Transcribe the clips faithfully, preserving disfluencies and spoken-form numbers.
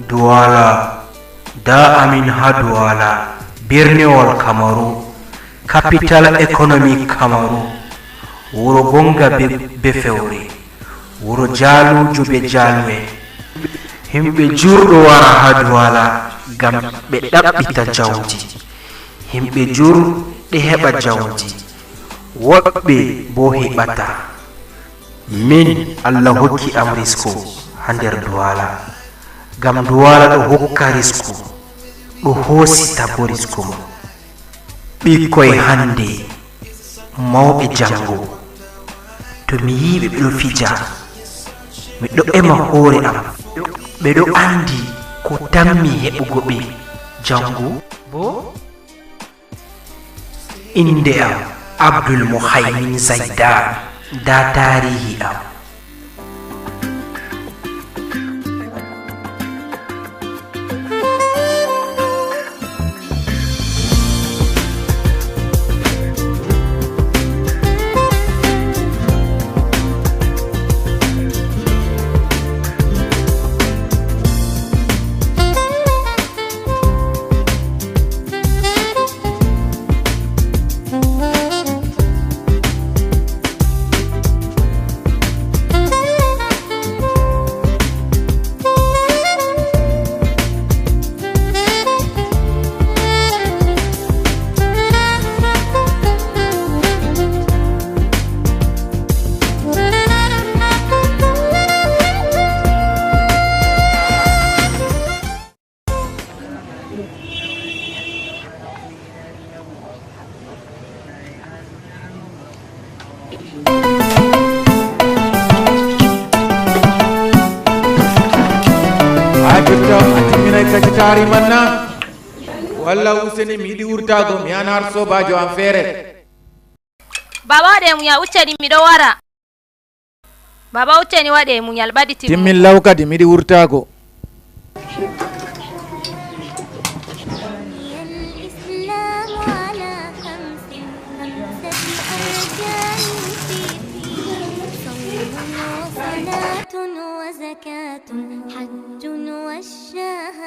Duwala, da amin ha Duwala, birniwol Kamaru, capital économique Kamaru, wuro gonga be, be fewre, wuro jalujo be jalu'en. Himɓe jur ɗo wara ha Duwala ngam ɓe ɗaɓɓita jawdi. Himɓe jur ɗe heɓa jawdi, woɗɓe bo heɓata. Min, Allah hokki am risku ha nder Duwala, ngam Duwala ɗo hokka risku, ɗo hosita bo risku mum. Ɓikkoy hande, mawɓe jango, to mi yi'i ɓe ɓe ɗo fija, mi ɗo ema hoore am, ɓe ɗo andi ko tammi heɓugo ɓe jango bo? Innde am Abdul Muhaymin Zaidan, nda taarihi am. Haa jotta a timminay kacitaari man na? Walla useni, mi yiɗi wurtaago, mi yahan har soobaajo am feere. Baaba, waɗe muñal, uccani, miɗo wara. Baaba, uccani, waɗe muñal, ɓaditi. Timmin law kadi, miɗi wurtaago. بني الإسلام على خمس، خمسة أركان في الدين: صوم وصلاة وزكاة حج والشهادتين.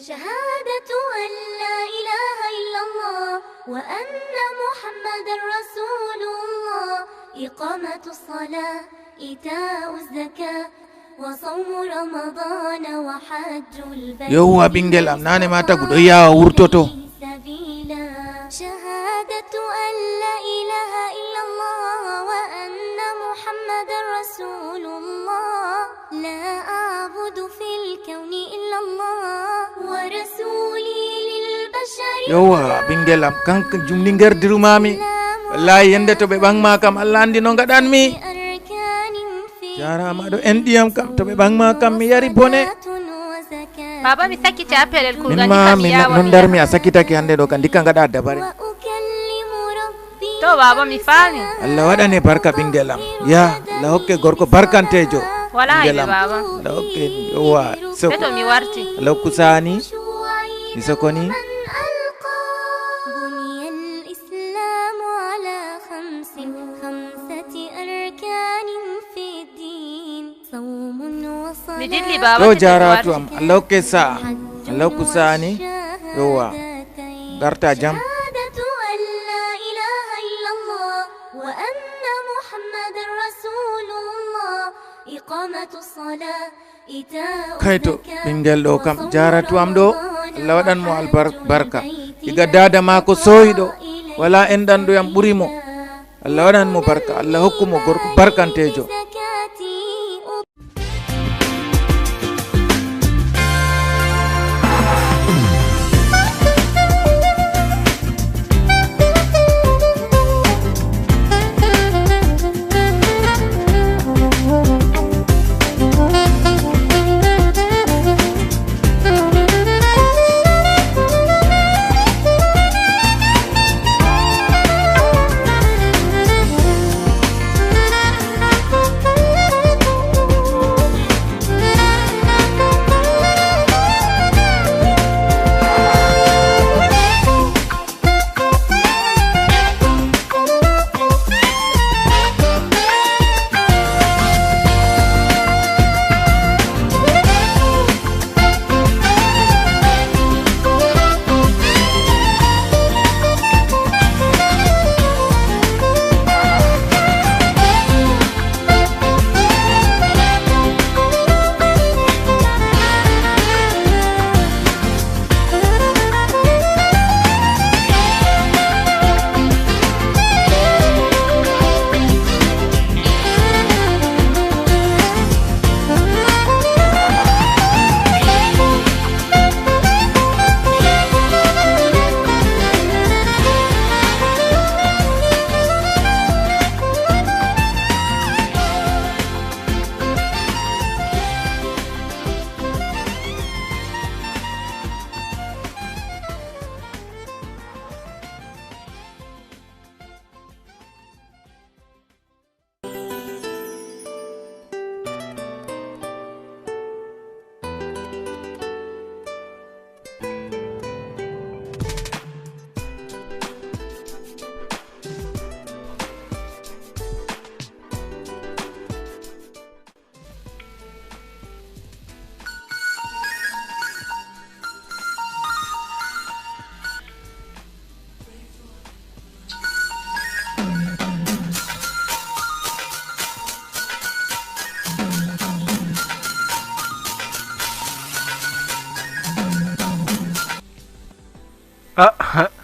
شهادة أن لا إله إلا الله وأن محمدا رسول الله، إقامة الصلاة، إيتاء الزكاة، وصوم رمضان وحج البيت. Yowwa, ɓingel am, nane ma tagu ɗo yawa wurtoto. سبيلا. شهادة أن لا إله إلا الله وأن محمدا رسول الله. لا أعبد في الكون إلا الله ورسولي للبشر. Yowwa, ɓingel am, kanka jumni ngerdiru mami. Wallahi, yende to ɓe ɓaŋ ma kam, Allah andi no ngaɗanmi. Jarama ɗo enɗi yam kam, to ɓe ɓaŋ ma kam, mi yari bone. Baba, mi sakkiti ha pelel kugal. Min ma, min non darmi, a sakkitake hande ɗo kam, ndikka ngaɗa dabare. To, baba, mi faami. Allah waɗane barka, ɓingel am. Ya, Allah hokke gorko barkantejo. Wala aybe, baba. Allah hokke, yowa, soko. Seto mi warti. Allah hokku sani. Mi sokoni. بني الإسلام على خمس، خمسة أركان في الدين. Mi dilli, baba. To, jaratu am, Allah hokke sa'a. Allah hokku sani. Yowa. Garta jam. شهادة أن لا إله إلا الله وأن محمدا رسول الله، إقامة الصلاة، إيتاء الزكاة. Kayto, ɓingel ɗo kam, jaratu am ɗo, Allah waɗan mo albar-, barka. Diga dada mako soyi ɗo, wala enɗanɗo yam ɓuri mo. Allah waɗan mo barka, Allah hokku mo gorko barkantejo.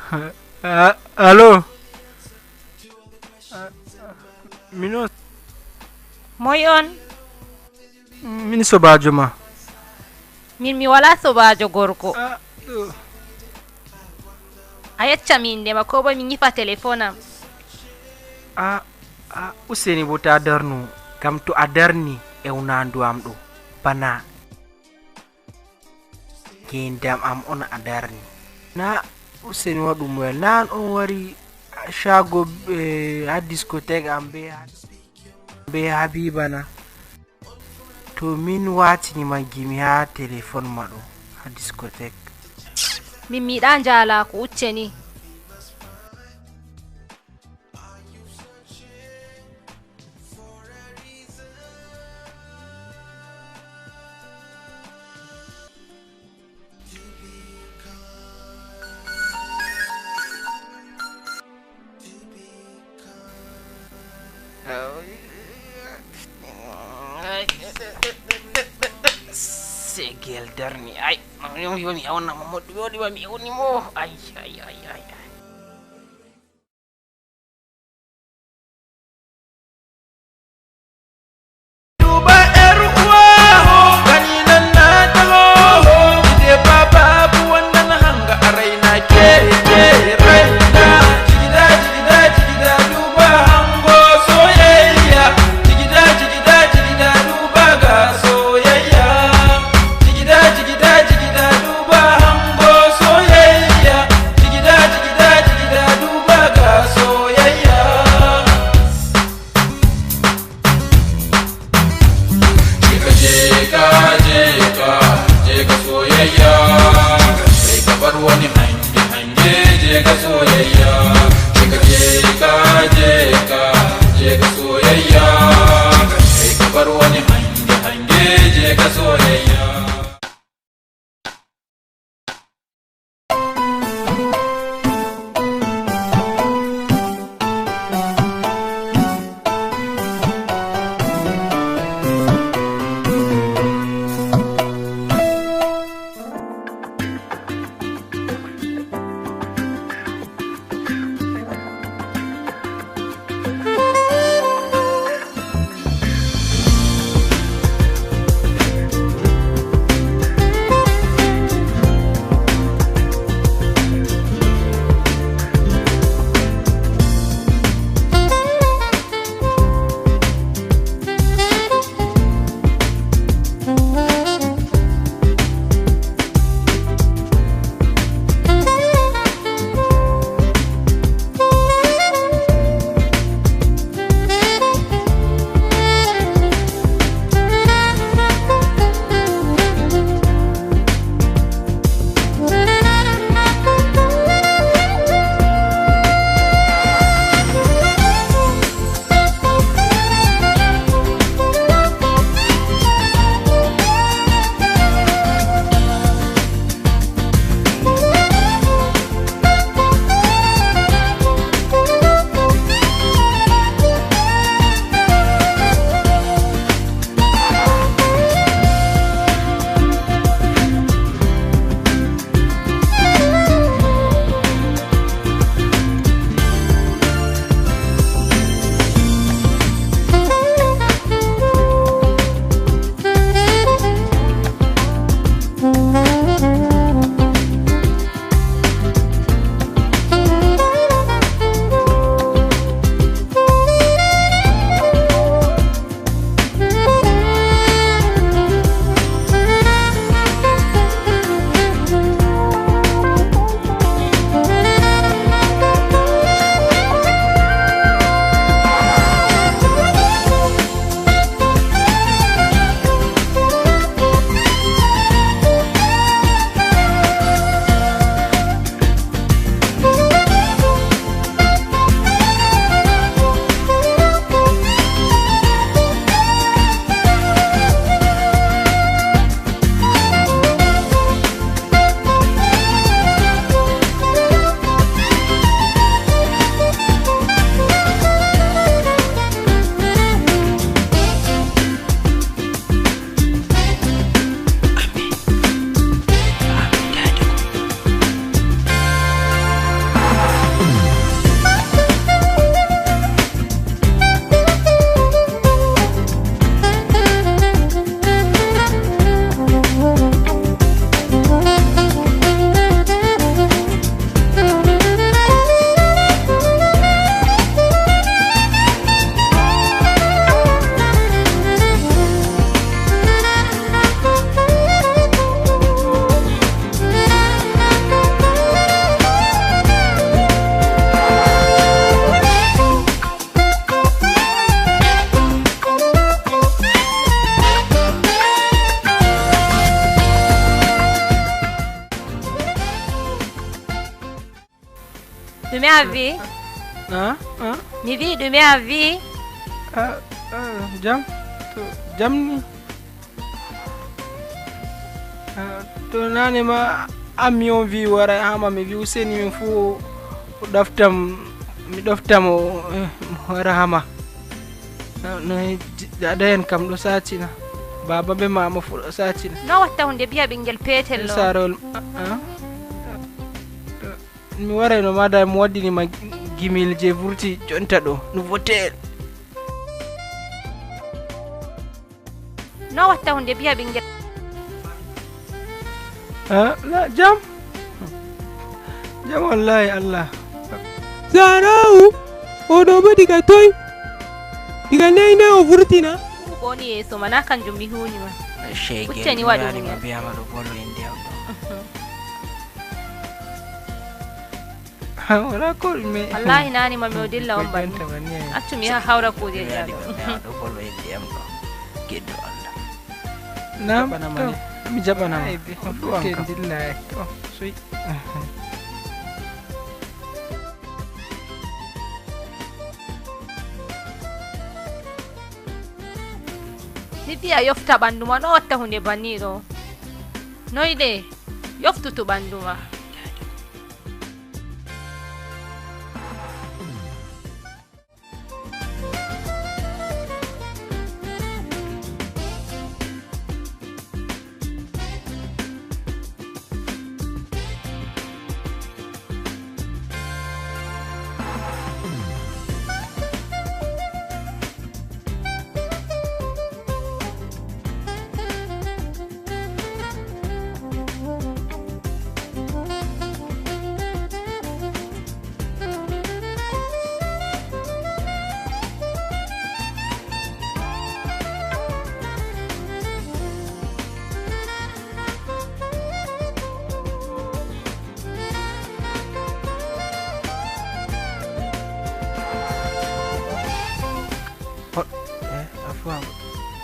Ah, allo? Ah, mino. Moy on? Min sobajo ma. Min mi wala sobajo gorko. Ah, ɗo. A yecca mi inde ma ko bo mi nyifa telefon am. Ah, ah, useni bo ta darnu. Kam to a darni e unandu am ɗo. Bana. Ngendam am on a darni. Na useni waɗum wel. Na an on wari shago, eh, ha discothèque am be, be Habiba na. To min watini ma gimi ha telefon ma ɗo ha discothèque. Min mi yiɗa njala ko ucce ni. Segel darni ay. Yomi yomi awna mo moddu yoɗi wa mi awni mo. Ay ay ay ay. Ɗume a wi? Ah, ah, Mi wi ɗume a wi? Ah, ah, jam? To jam ni. Ah, to nane ma ammi on wi wara hama mi wi useni min fu o ɗoftam mi ɗoftam o eh, wara hama. Ah, no eh, j- aɗa hen kam ɗo satina. Baba be mama fu ɗo satina. No watta hunde biya ɓingel petel ɗo. Sarol. Ah, ah. Mi warayno ma da mi waddini ma gimel je vurti jonta ɗo no votel. No watta hunde biya ɓingel. Ah, la jam. Jam wallahi Allah. Zarawu. Oɗo bo diga toy? Diga nayi nayi o vurtina? Ko woni yeeso ma na kanjum mi huuni ma. Shege. Uccani waɗu muñal. Biyama ɗo bolo inde am ɗo. Wala ko ɗume. Wallahi nani ma mi o dilla on banni. Accu mi ha hawra kuujeji aɗo. Ɗo bolo inde am ɗo. Geddo Allah. Nam to mi jaɓanama. Ko ɗuwan kam. Dilla to suy. Mi wiya yofta ɓanndu ma no watta hunde banni ɗo. Noy de yoftutu ɓanndu ma.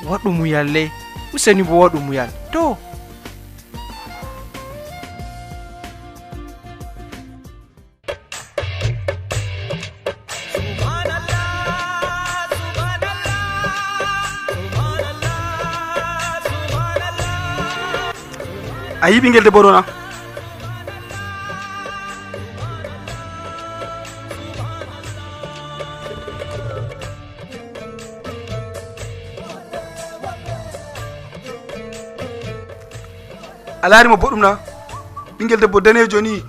Waɗu muyal le. Useni bo waɗu muyal to. A yi ɓingel debbo ɗo na? A laari mo boɗɗum na? Ɓingel debbo danejo ni,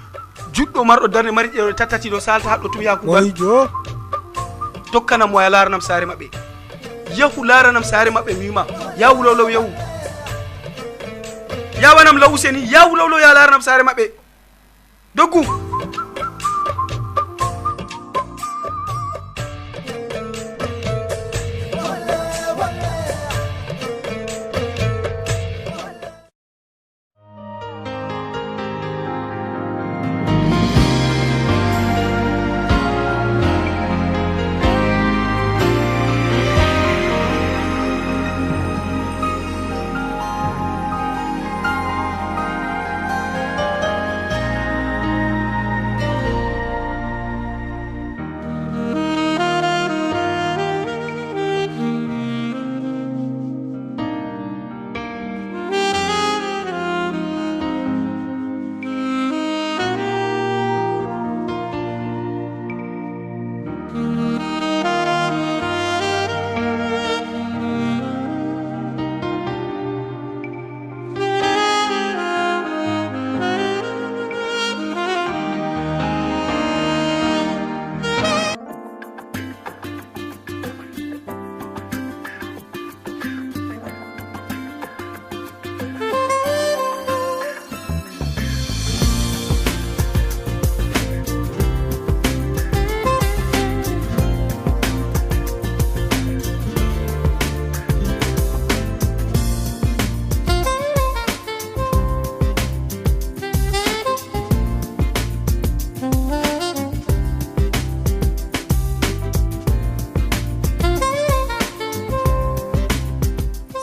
juɗɗo marɗo darde mari ɗe tattati ɗo salta haɗɗo tum yaha kugal. Wayjo. Tokkanam waya laranam saare maɓɓe. Yahu laranam saare maɓɓe mi wima. Yahu law law yahu. Yawanam law useni yahu law law ya laranam saare maɓɓe. Doggu.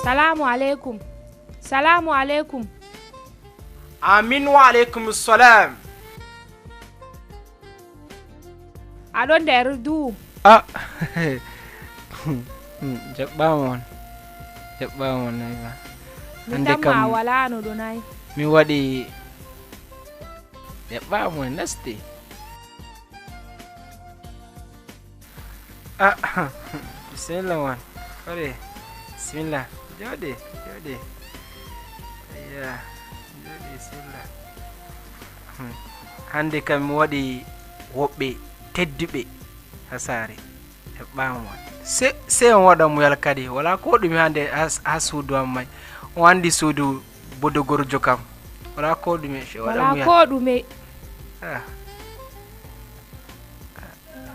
Salamu aleykum. Salamu aleykum. Amin wa aleykum salam. Aɗo nder du? Ah! Hmm, jaɓɓaama on. Jaɓɓaama on, Nayma. Mi Hannde tamma kam a walaano ɗo nay. Mi waɗi, jaɓɓaama on, nasti. Ah, bisimilla man. Waɗe. Bisimilla. Jooɗe, jooɗe. Ayya, jooɗe, bisimilla. Hmm. Hannde kam mi waɗi woɓɓe tedduɓe haa saare. Jaɓɓaama man. Se, se on waɗa muyal kadi. Walaa ko ɗume hannde haa, haa suudu am may. On anndi suudu bodogorjo kam. Walaa ko ɗume. Se waɗa Walaa muyal. Ko ɗume. Ah.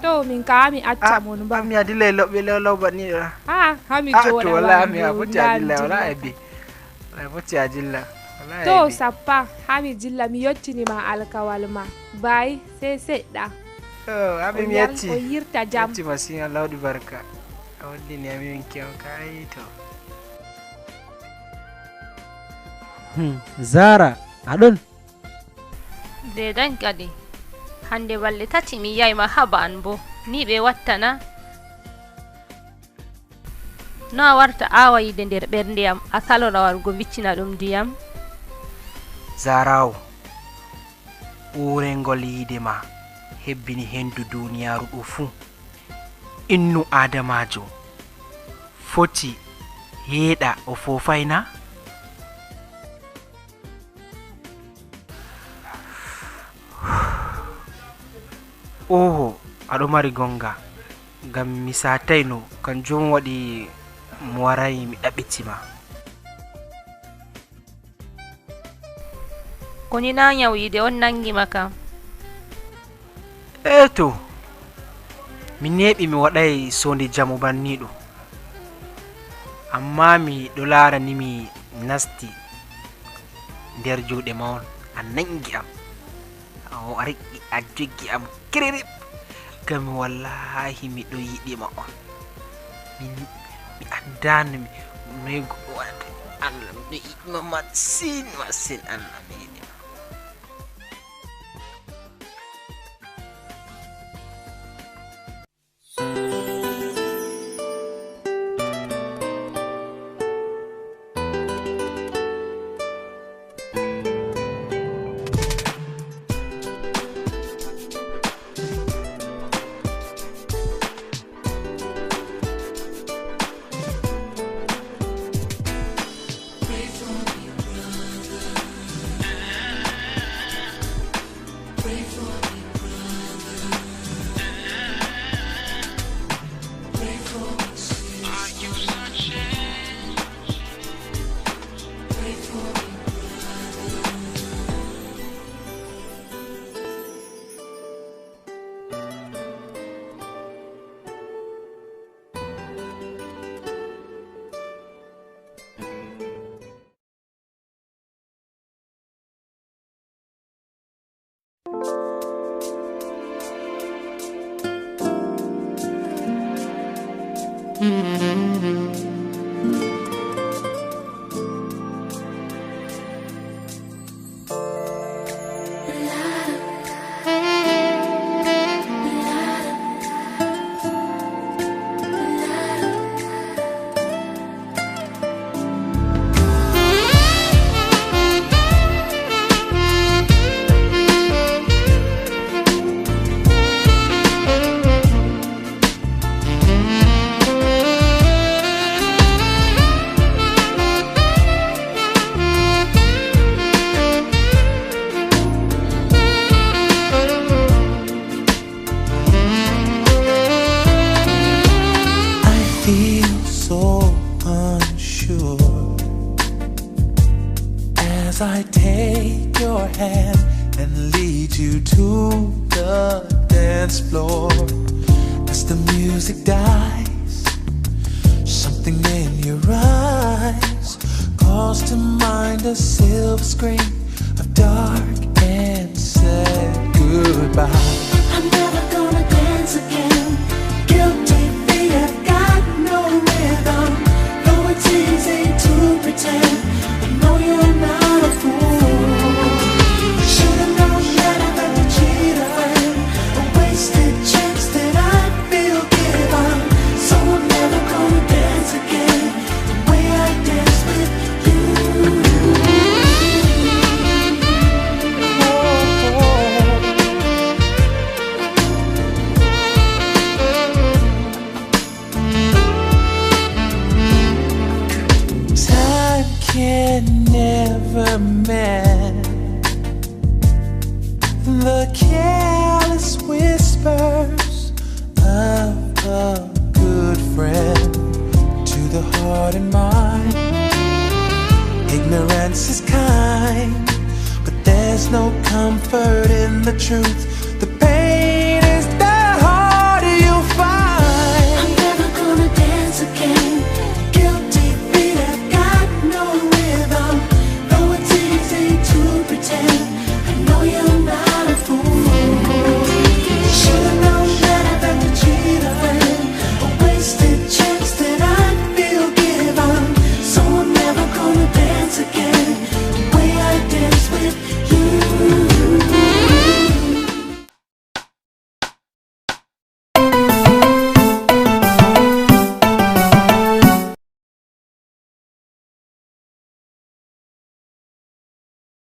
To, min ka mi acca Ah, mon ba. Ami adila e loɓɓe lewlawba ni ɗo. Ah, ha mi Ah, jooɗa to, wala, wala ami a ndu foti adila, wala ndandi. Ebi. Wala foti adila. Wala To, ebi. Sappa, ha mi jilla, mi yottini ma alkawal ma. Bay, sey seɗɗa. To, ami O mi yal-, yetti. O yirta jam. Yetti masin, Allah waɗi barka. A waɗɗini ami yonki am kay to. Hmm, Zara, a ɗon? Deedañ kadi. Hannde balɗe tati mi yi'aay ma haba an boo. Ni ɓe watta na? No a warta aawa yiide nder ɓernde am, a salora wargo mbiccina ɗum ndiyam? Zaaraawo, uurengol yiide ma hebbini henndu duuniyaaru ɗo fuu. Innu aadamaajo foti yeeɗa o foofaay na? Oho, aɗo mari gonga, ngam mi saatayno, kanjum waɗi mi waraay mi ɗaɓɓiti ma. Ko ni na nyaw yiide on nangi ma kam? Ee to, mi neeɓi mi waɗaay soonde jamu banniiɗo. Ammaa mi ɗo laara ni mi nasti nder juuɗe ma on, a nangi am. A wari a joggi am kiririp. Ngam wallaahi mi ɗo yiɗi ma on. Mi, mi anndaano mi noy goɗɗo waɗata. Allah mi ɗo yiɗi ma masin, masin, Allah mi yiɗi ma. I feel so unsure as I take your hand and lead you to the dance floor. As the music dies, something in your eyes calls to mind a silver screen of dark and sad goodbye. I'm never gonna dance again. Guilty feet have got no rhythm. Though it's easy to pretend, I know you're not a fool. Should've known that I had to cheat a friend. A wasted chance. Comfort in the truth.